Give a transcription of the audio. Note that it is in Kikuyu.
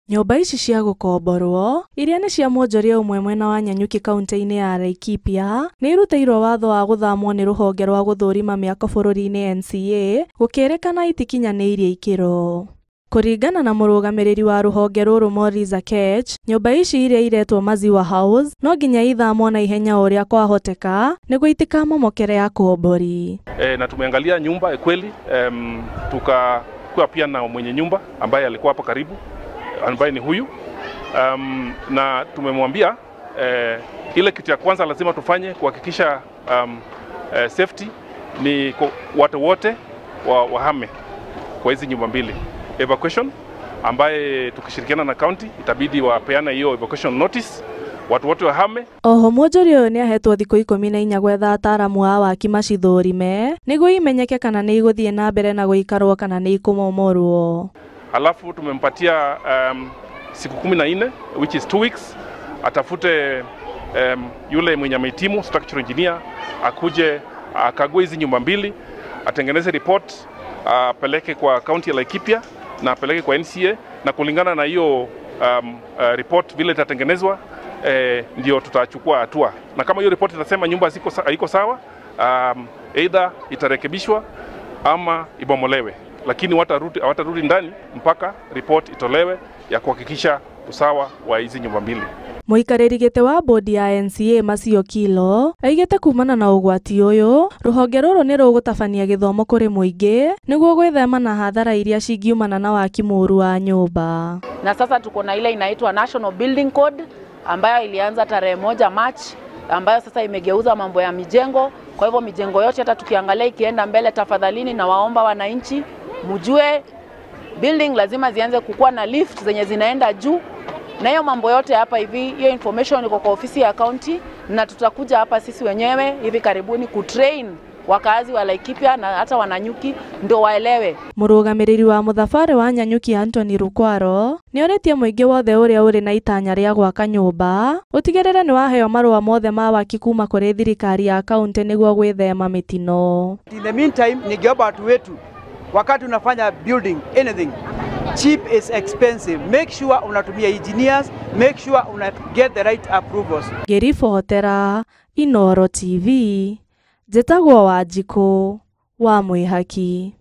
Nyũmba ici cia gũkomborwo iria nĩ cia mwonjoria ũmwe mwena wa Nanyuki kaunti-inĩ ya Laikipia nĩ irutĩirwo watho wa gũthamwo nĩ rũhonge rwa gũthũrima mĩako bũrũri-inĩ NCA gũkĩrĩkana itikinyanĩirie ikĩro. Kũringana na mũrũgamĩrĩri wa rũhonge rũrũ Maurice Akech, nyũmba ici iria iretwo Maziwa House no nginya ithamwo na ihenya o ũrĩa kwahoteka nĩguo itikamomokere akombori. Na tumeangalia nyumba kweli, tukakuwa pia na mwenye nyumba ambaye alikuwa hapa karibu ambaye ni huyu, na tumemwambia ile kitu ya kwanza lazima tufanye kuhakikisha safety ni watu wote wahame kwa hizi nyumba mbili. Evacuation ambaye tukishirikiana na county itabidi wapeana hiyo evacuation notice, watu wote wahame. Oho mwonjoria ũyũ nĩahetwo thikũ 14 gwetha ataaramu a waki macithũrime nĩguo imenyeke kana nĩ igũthiĩ na mbere na gũikarwo kana nĩ ikũmomorwo. Alafu tumempatia siku 14, which is 2 weeks, atafute yule mwenye amehitimu structural engineer akuje akague hizi nyumba mbili, atengeneze report, apeleke kwa county ya Laikipia na apeleke kwa NCA, na kulingana na hiyo report vile itatengenezwa, ndio tutachukua hatua. Na kama hiyo report itasema nyumba haiko sawa, either itarekebishwa ama ibomolewe, lakini hawatarudi ndani mpaka report itolewe ya kuhakikisha usawa wa hizi nyumba mbili. Mũikarĩri gĩtĩ wa bodi ya NCA Macio Kilo aigĩte kumana na ũgwati ũyũ rũhonge rũrũ nĩ rũgũtabania gĩthomo kũrĩ mũingĩ nĩguo gwĩthema na hathara iria cingiumana na waki mũũru wa nyũmba. Na sasa tuko na ile inaitwa National Building Code ambayo ilianza tarehe 1 March, ambayo sasa imegeuza mambo ya mijengo. Kwa hivyo mijengo yote hata tukiangalia ikienda mbele, tafadhalini na waomba wananchi mjue building lazima zianze kukua na lift zenye zinaenda juu. Na hiyo mambo yote hapa hivi, hiyo information iko kwa ofisi ya county, na tutakuja hapa sisi wenyewe hivi karibuni kutrain wakazi wa Laikipia na hata wananyuki ndo waelewe. Mũrũgamĩrĩri wa mũthabarĩ wa Nanyuki Anthony Rukwaro nĩorĩtie mũingĩ wothe ũrĩa ũrĩ na itanya rĩa gwaka nyũmba ũtigĩrĩre nĩ waheo marũa mothe ma waki kuma kũrĩ thirikari ya kaunti nĩguo gwĩthema mĩtino. In the meantime, ningeomba watu wetu, wakati unafanya building anything, cheap is expensive. Make sure unatumia engineers, make sure una get the right approvals. Ngĩribotera Inooro TV, njĩtagwo Wanjikũ wa Mwĩhaki.